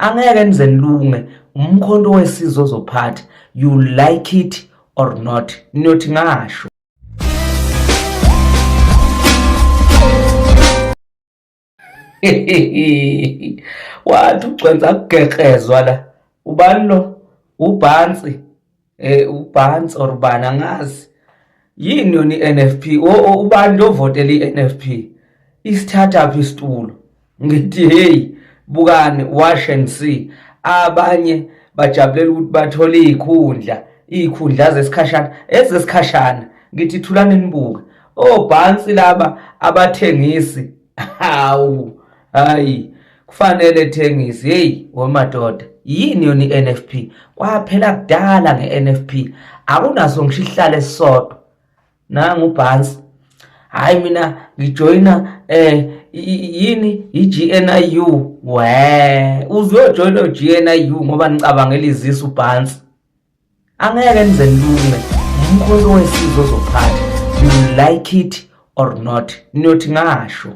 Angeke nize nilunge, uMkhonto weSizwe ozophatha, you like it or not, niyothi ngasho. Wathi uGcwensa kugekrezwa la. Ubani lo? Ubhansi. Eh ubhansi or ubani angazi. Yini yona iNFP? Ubani lo votela iNFP? Isithatha phi isitulo? Ngithi hey, bukani wash and see. Abanye bajabulela ukuthi bathole izikhundla, izikhundla zesikhashana, ezesikhashana. Ngithi thulani nibuke. Obhansi laba abathengisi. Hawu, hayi kufanele thengisi. Hey wemadoda, yini yona iNFP? Kwaphela kudala ngeNFP. Akunaso ngisho isihlalo esisodwa. Nangu ubhansi. Hayi mina ngijoyina yini iGNIU. We, uzojoyina uGNIU ngoba nicabangela izisu ubhansi. Angeke nize nilunge, uMkhonto weSizwe ozophatha, you like it or not, niyothi ngasho.